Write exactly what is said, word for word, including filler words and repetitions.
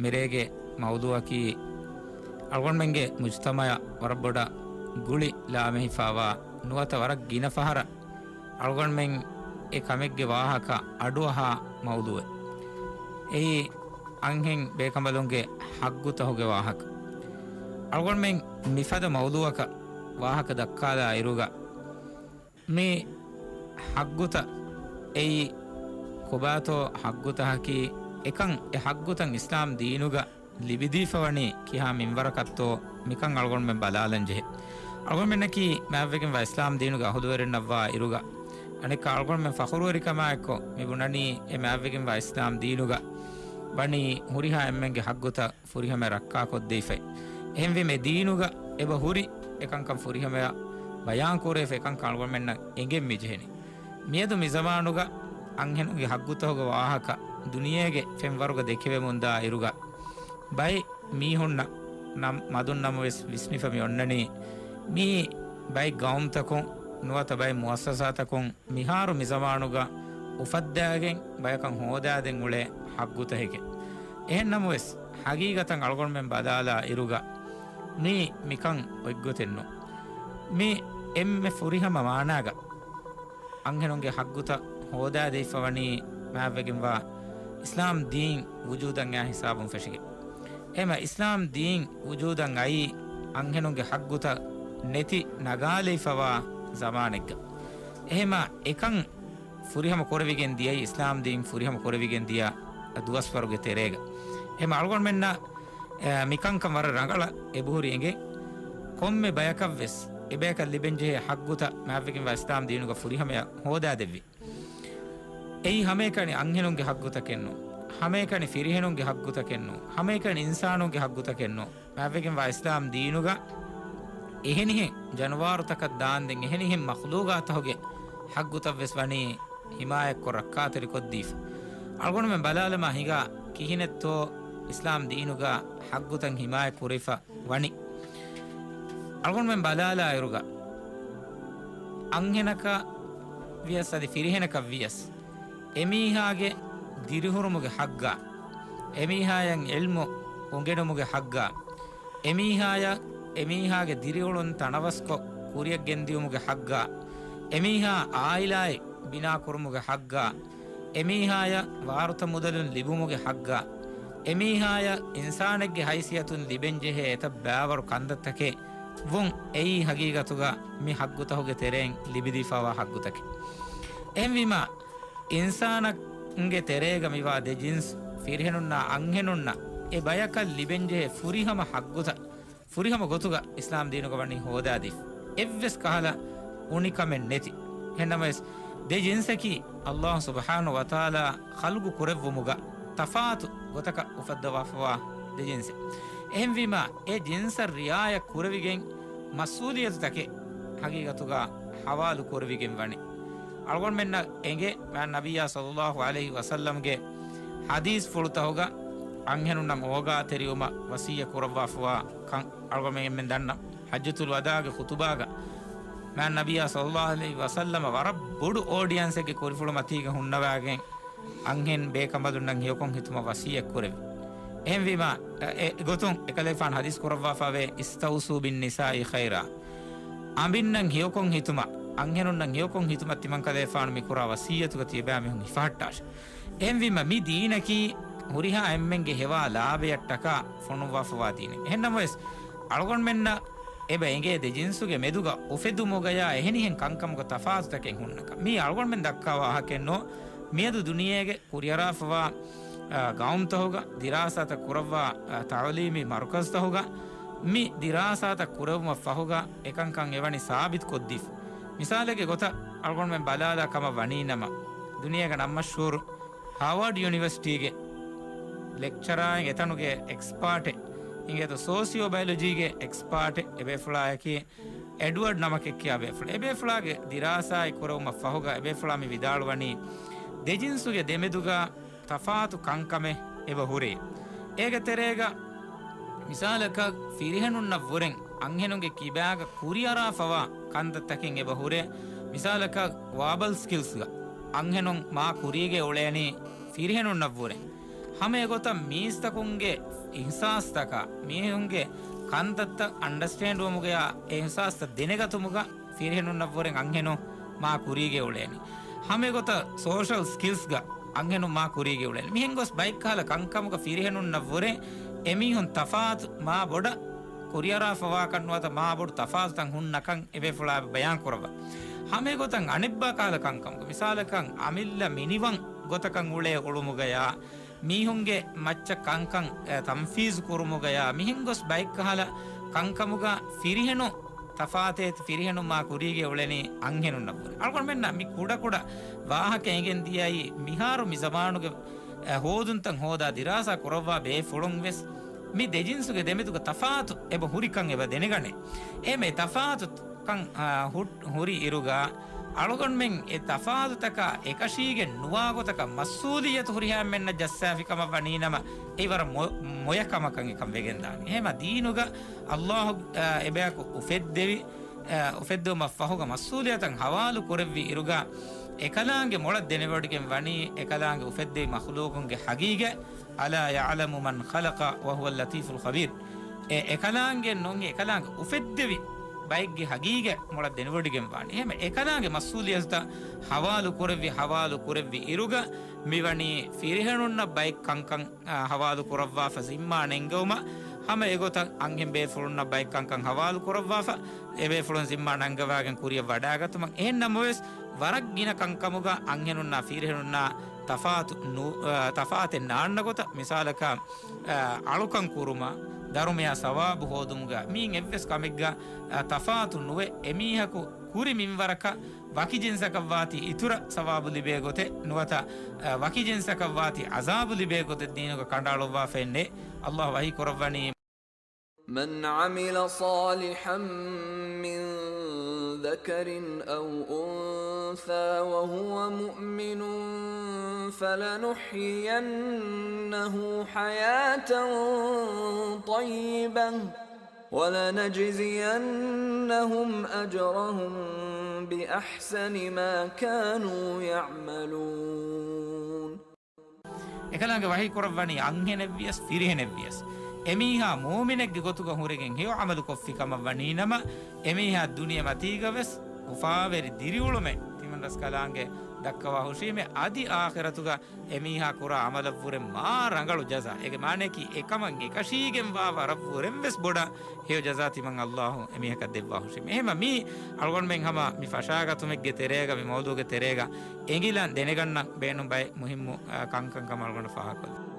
މިރޭގެ މައުޟޫއަކީ، އަޅުގަނޑުމެންގެ މުޖުތަމަޢަށް ވަރަށް ބޮޑަށް ގުޅި ލާމެހިފާވާ، ނުވަތަ ވަރަށް ގިނަ ފަހަރަށް އަޅުގަނޑުމެން އެ ކަމެއްގެ ވާހަކަ އަޑުއަހާ މައުޟޫއެއް. އެއީ، އަންހެން ބޭކަނބަލުންގެ ޙައްޤުތަހުގެ ވާހަކަ. އަޅުގަނޑުމެން މިފަދަ މައުޟޫއަކަށް ވާހަކަ ދައްކާލާ އިރުގަ، މި ޙައްޤުތައް އެއީ ކޮބާތޯ ޙައްޤުތަކަކީ، އެކަން އެ ޙައްޤުތައް އިސްލާމް ދީނުގަ ލިބިދީފަވަނީ ކިހާ މިންވަރަކަށްތޯ، މިކަން އަޅުގަނޑުމެން ބަލާލަން ޖެހޭ. އަޅުގަނޑުމެންނަކީ މާތްވެގެންވާ އިސްލާމް ދީނުގެ އަހުލުވެރިންނަށްވާ އިރުގަ، އަނެއްކާ އަޅުގަނޑުމެން ފަޚުރުވެރިކަމާއެއްކޮށް މި ބުނަނީ، އެ މާތްވެގެންވާ އިސްލާމް ދީނުގަ ވަނީ ހުރިހާ އެންމެންގެ ޙައްޤުތައް ފުރިހަމަ ރައްކާކޮށްދީފައި. އެހެންވީމަ އެ ދީނުގަ އެބަ ހުރި އެކަންކަން ފުރިހަމަޔަށް ބަޔާން ކުރެވިފަ އެކަންކަން އަޅުގަނޑުމެންނަށް އެނގެން މިޖެހެނީ. މިއަދު މި ޒަމާނުގަ އަންހެނުންގެ ޙައްޤުތަކުގެ ވާހަކަ ދުނިޔޭގެ ފެންވަރުގަ ދެކެވެމުންދާ އިރުގަ، ބައެއް މީހުންނަށް ނަމް-، މަދުން ނަމަވެސް ވިސްނިފަ މި އޮންނަނީ، މީ ބައެއް ގައުމުތަކުން ނުވަތަ ބައެއް މުއައްސަސާތަކުން މިހާރު މި ޒަމާނުގަ އުފައްދާގެން ބަޔަކަށް ހޯދާދޭން އުޅޭ ޙައްޤުތަކެކޭ. އެހެން ނަމަވެސް، ޙަޤީޤަތަށް އަޅުގަނޑުމެން ބަލާލާ އިރުގަ، މީ މިކަން އޮތްގޮތެއް ނޫން. މީ އެންމެ ފުރިހަމަ މާނާގަ އަންހެނުންގެ ޙައްޤުތައް ހޯދާދެވިފަވަނީ މާތްވެގެންވާ އިސްލާމް ދީން ވުޖޫދަށް އައި ހިސާބުން ފެށިގެން. އެހެމަ އިސްލާމް ދީން ވުޖޫދަށް އައީ އަންހެނުންގެ ޙައްޤުތައް ނެތި ނަގާލެވިފަވާ ޒަމާނެއްގަ. އެހެމަ އެކަން ފުރިހަމަ ކުރެވިގެން ދިޔައީ، އިސްލާމް ދީން ފުރިހަމަ ކުރެވިގެން ދިޔަ ދުވަސްވަރުގެ ތެރޭގަ. އެހެމަ އަޅުގަނޑުމެންނަށް، އެ، މިކަންކަން ވަރަށް ރަނގަޅަށް އެބަހުރި އެނގެން، ކޮންމެ ބަޔަކަށްވެސް އެބަޔަކަށް ލިބެންޖެހޭ ޙައްޤުތައް މާތްވެގެންވާ އިސްލާމް ދީނުގަ ފުރިހަމަޔަށް ހޯދާދެއްވި. އެއީ ހަމައެކަނި އަންހެނުންގެ ޙައްޤުތަކެއްނޫން، ހަމައެކަނި ފިރިހެނުންގެ ޙައްޤުތަކެއްނޫން، ހަމައެކަނި އިންސާނުންގެ ޙައްޤުތަކެއްނޫން. މާތްވެގެންވާ އިސްލާމް ދީނުގަ އެހެނިހެން ޖަނަވާރުތަކަށް ދާންދެން އެހެނިހެން މަޚްލޫޤާތަކުގެ ޙައްޤުތައްވެސް ވަނީ ހިމާޔަތްކޮށް ރައްކާތެރިކޮށްދީފަ. އަޅުގަނޑުމެން ބަލާލަމާ ހިނގާ ކިހިނެއްތޯ އިސްލާމް ދީނުގަ ޙައްޤުތައް ހިމާޔަތް ކުރެވިފަ ވަނީ. އަޅުގަނޑުމެން ބަލާލާއިރުގަ، އަންހެނަކަށް ވިޔަސް އަދި ފިރިހެނަކަށް ވިޔަސް، އެމީހާގެ ދިރިހުރުމުގެ ޙައްޤާ، އެމީހާޔަށް ޢިލްމު އުނގެނުމުގެ ޙައްޤާ، އެމީހާޔަށް އެމީހާގެ ދިރިއުޅުން ތަނަވަސްކޮށް ކުރިއަށް ގެންދިއުމުގެ ޙައްޤާ، އެމީހާ ޢާއިލާއެއް ބިނާކުރުމުގެ ޙައްޤާ، އެމީހާޔަށް ވާރުތަ މުދަލުން ލިބުމުގެ ޙައްޤާ، އެމީހާޔަށް އިންސާނެއްގެ ހައިސިއްޔަތުން ލިބެންޖެހޭ އެތައް ބައިވަރު ކަންތައްތަކެއް ވުން، އެއީ ޙަޤީޤަތުގަ މި ޙައްޤުތަކުގެ ތެރެއިން ލިބިދީފަވާ ޙައްޤުތަކެއް. އެހެންވީމާ، އިންސާނުންގެ ތެރޭގަ މިވާ ދެ ޖިންސް، ފިރިހެނުންނާ އަންހެނުންނަށް އެ ބަޔަކަށް ލިބެންޖެހޭ ފުރިހަމަ ޙައްޤުތައް، ފުރިހަމަ ގޮތުގަ އިސްލާމް ދީނުގަ ވަނީ ހޯދާދީފަ. އެއްވެސް ކަހަލަ އުނިކަމެއް ނެތި. އެހެންނަމަވެސް، ދެ ޖިންސަކީ ﷲ ސުބްޙާނަހޫ ވަތަޢާލާ ޚަލްޤު ކުރެއްވުމުގަ ތަފާތު ގޮތަކަށް އުފައްދަވާފަވާ ދެ ޖިންސެއް. އެހެންވީމާ، އެ ޖިންސަށް ރިޢާޔަތް ކުރެވިގެން މަސްއޫލިއްޔަތުތަކެއް ޙަޤީޤަތުގަ ޙަވާލު ކުރެވިގެން ވަނީ. އަޅުގަނޑުމެންނަށް އެނގޭ މާތް ނަބިއްޔާ ޞައްލައްލާހު ޢަލައިހި ވަސައްލަމްގެ ޙަދީޘްފުޅުތަކުގަ އަންހެނުންނަށް އޯގާތެރިވުމަށް ވަޞިއްޔަތް ކުރައްވާފަވާ ކަން އަޅުގަނޑުމެން ދަންނަ. ޙައްޖަތުލް ވަދާގެ ޚުޠުބާގަ މާތް ނަބިއްޔާ ޞައްލައްލާހު ޢަލައިހި ވަސައްލަމަ ވަރަށް ބޮޑު އޯޑިއަންސެއްގެ ކުރިފުޅު މަތީގަ ހުންނަވާގެން، އަންހެން ބޭކަނބަލުންނަށް ހެޔޮކޮށް ހިތުމަށް ވަޞިއްޔަތް ކުރެއްވި. އެހެންވީމާ، އެ، އެގޮތުން އެކަލޭފާނު ޙަދީޘް ކުރައްވާފަވޭ، "اسْتَوْصُوا بِالنِّسَاءِ خَيْرًا." އަނބިންނަށް ހެޔޮކޮށް ހިތުމަށް، އަންހެނުންނަށް ހެޔޮކޮށް ހިތުމަށް ތިމަންކަލޭފާނު މި ކުރާ ވަޞިއްޔަތުގަ ތިޔަބައިމީހުން ހިފަހައްޓާށޭ. އެހެންވީމަ، މި ދީނަކީ ހުރިހާ އެންމެންގެ ހެވާ ލާބަޔަށްޓަކާ ފޮނުއްވާފަވާ ދީނެއް. އެހެންނަމަވެސް، އަޅުގަނޑުމެންނަށް އެބަ އެނގޭ ދެ ޖިންސުގެ މެދުގަ އުފެދުމުގަޔާ އެހެނިހެން ކަންކަމުގަ ތަފާތުތަކެއް ހުންނަކަން. މީ އަޅުގަނޑުމެން ދައްކާ ވާހަކައެއް ނޫން. މިއަދު ދުނިޔޭގެ ކުރިއަރާފަވާ، އާ، ގައުމުތަކުގަ، ދިރާސާތައް ކުރައްވާ، އާ، ތަޢުލީމީ މަރުކަޒުތަކުގަ މި ދިރާސާތައް ކުރެވުމަށް ފަހުގަ އެކަންކަން އެވަނީ ސާބިތު ކޮށްދީފަ. މިސާލެއްގެ ގޮތަށް އަޅުގަނޑުމެން ބަލާލާ ކަމަށް ވަނީނަމަ، ދުނިޔޭގަ ނަންމަޝްހޫރު ހާވާޑް ޔުނިވަރސިޓީގެ ލެކްޗަރާއިން އެތަނުގެ އެކްސްޕާޓެއް، އިނގޭތޯ ސޯސިއޯބަޔޮލޮޖީގެ އެކްސްޕާޓެއް އެބޭފުޅާއަކީ އެޑްވަޑް ނަމަކެއް ކިޔާ ބޭފުޅެއް. އެބޭފުޅާގެ ދިރާސާއެއް ކުރެވުމަށް ފަހުގަ އެބޭފުޅާ މި ވިދާޅުވަނީ، ދެ ޖިންސުގެ ދެމެދުގަ ތަފާތު ކަންކަމެއް އެބަ ހުރޭ. އޭގެ ތެރޭގަ މިސާލަކަށް ފިރިހެނުންނަށް ވުރެން އަންހެނުންގެ ކިބާގަ ކުރިއަރާފަވާ ކަންތައްތަކެއް އެބަ ހުރޭ. މިސާލަކަށް ވާބަލް ސްކިލްސްގަ އަންހެނުން މާ ކުރީގަ އުޅޭނީ ފިރިހެނުންނަށް ވުރެން. ހަމަ އެގޮތަށް މީސްތަކުންގެ އިހްސާސްތަކާ، މީހުންގެ ކަންތައްތައް އަންޑަސްޓޭންޑްވުމުގަޔާ އެ އިހްސާސްތައް ދެނެގަތުމުގަ ފިރިހެނުންނަށްވުރެން އަންހެނުން މާ ކުރީގެ އުޅޭނީ. ހަމަ އެގޮތަށް ސޯޝަލް ސްކިލްސްގަ އަންހެނުން މާ ކުރީގެ އުޅޭނީ. މިހެން ގޮސް ބައެއްކަހަލަ ކަންކަމުގަ ފިރިހެނުންނަށްވުރެން އެމީހުން ތަފާތު މާ ބޮޑަށް ކުރިއަރާފަވާކަން ނުވަތަ މާ ބޮޑު ތަފާތުތައް ހުންނަކަން އެބޭފުޅާ ބަޔާން ކުރައްވާ. ހަމައެގޮތަށް އަނެއްބާ ކަހަލަ ކަންކަމުގަ މިސާލަކަށް އަމިއްލަ މިނިވަން ގޮތަކަށް އުޅޭ އުޅުމުގަޔާ، މީހުންގެ މައްޗަށް ކަންކަން، އެ، ތަންފީޒު ކުރުމުގަޔާ، މިހެން ގޮސް ބައެއްކަހަލަ ކަންކަމުގަ ފިރިހެނު ތަފާތޭ ފިރިހެނުން މާ ކުރީގެ އުޅެނީ އަންހެނުންނަށްވުރެ. އަޅުގަނޑުމެންނަށް މި ކުޑަކުޑަ ވާހަކަ އެނގެން ދިޔައީ މިހާރު މި ޒަމާނުގެ އެ، ހޯދުންތައް ހޯދާ ދިރާސާ ކުރައްވާ ބޭފުޅުން ވެސް މި ދެޖިންސުގެ ދެމެދުގަ ތަފާތު އެބަ ހުރިކަން އެބަ ދެނެގަނޭ. އެހެން ތަފާތުކަން، އާ، ހު-، ހުރި އިރުގަ އަޅުގަނޑުމެން އެ ތަފާތުތަކާ އެކަށީގެން ނުވާ ގޮތަކަށް މަސްއޫލިއްޔަތު ހުރިހާ އެންމެންނަށް ޖައްސާފި ކަމަށް ވަނީ ނަމަ، އެ ވަރަށް މޮ-، މޮޔަ ކަމަކަށް އެކަން ވެގެންދާނެ. އެހެމަ ދީނުގަ އައްލާހު، އާ، އެބަޔަކު އުފެއްދެވި، އާ، އުފެއްދެވުމަށް ފަހުގަ މަސްއޫލިއްޔަތަށް ހަވާލު ކުރެއްވި އިރުގަ، އެކަލާނގެ މޮޅަށް ދެނެވޮޑިގެން ވަނީ، އެކަލާނގެ އުފެއްދެވި މަޚުލޫގުންގެ ހަގީގަތް، ألا يعلم من خلق وهو اللطيف الخبير. އެ އެކަލާނގެ ނޫން، އެކަލާނގެ އުފެއްދެވި ބައެއްގެ ހަގީގަތް މޮޅަށް ދެނެވޮޑިގެން ވާނީ. އެހެމަ އެކަލާނގެ މަސްއޫލިއްޔަތުތައް ހަވާލު ކުރެއްވި، ހަވާލު ކުރެއްވި އިރުގަ މިވަނީ ފިރިހެނުންނަށް ބައެއް ކަންކަން، އާ، ހަވާލު ކުރައްވާފަ ޒިންމާ ނެންގެވުމަށް، ހަމަ އެގޮތަށް އަންހެން ބޭފުޅުންނަށް ބައެއް ކަންކަން ހަވާލު ކުރައްވާފަ، އެބޭފުޅުން ޒިންމާ ނަންގަވާގެން ކުރިއަށް ވަޑާގަތުމަށް. އެހެން ނަމަވެސް، ވަރަށް ގިނަ ކަންކަމުގަ އަންހެނުންނާ ފިރިހެނުންނާ ތަފާތު ނު-، އާ، ތަފާތެއް ނާންނަ ގޮތަށް، މިސާލަކަށް، އާ، އަޅުކަން ކުރުމަށް، ދަރުމަޔާ ސަވާބު ހޯދުމުގަ މީން އެއްވެސް ކަމެއްގަ، އާ، ތަފާތު ނުވެ، އެމީހަކު ކުރި މިންވަރަކަށް ވަކި ޖިންސަކަށް ވާތީ އިތުރަށް ސަވާބު ލިބޭ ގޮތެއް ނުވަތަ، އަ، ވަކި ޖިންސަކަށް ވާތީ އަޒާބު ލިބޭ ގޮތެއް ދީނުގަ ކަނޑައަޅުއްވާފައެއް ނެތް. އައްލާހު ވަޙީ ކުރައްވަނީ، من عمل صالحا من ذكر أو أنثى وهو مؤمن فلنحيينه حياة طيبة ولنجزينهم أجرهم بأحسن ما كانوا يعملون. އެކަލާނގެ ވަޙީ ކުރައްވަނީ އަންހެނެއްވިޔަސް ފިރިހެނެއްވިޔަސް، އެމީހާ މޫމިނެއްގެ ގޮތުގަ ހުރެގެން ހެޔޮ ޢަމަލު ކޮށްފި ކަމަށް ވަނީ ނަމަ، އެމީހާ ދުނިޔެ މަތީގަ ވެސް އުފާވެރި ދިރިއުޅުމެއް ތިމަންރަސްކަލާނގެ ދައްކަވާ ހުށީމޭ، އަދި އާޚިރަތުގަ އެމީހާ ކުރާ ޢަމަލަށްވުރެ މާ ރަނގަޅު ޖަޒާ. އޭގެ މާނަޔަކީ އެކަމަށް އެކަށީގެންވާ ވަރަށްވުރެން ވެސް ބޮޑަށް ހެޔޮ ޖަޒާ ތިމަން އައްލާހު އެމީހަކަށް ދެއްވާ ހުށީމޭ. އެހެމަ މީ އަޅުގަނޑުމެން ހަމަ މި ފަށާގަތުމެއްގެ ތެރޭގަ، މި މައުޟޫގެ ތެރޭގަ އެނގިލަން ދެނެގަންނަން ބޭނުން ބައެއް މުހިއްމު، އާ، ކަންކަން ކަމަށް އަޅުގަނޑު ފާހަގަކޮށްލި.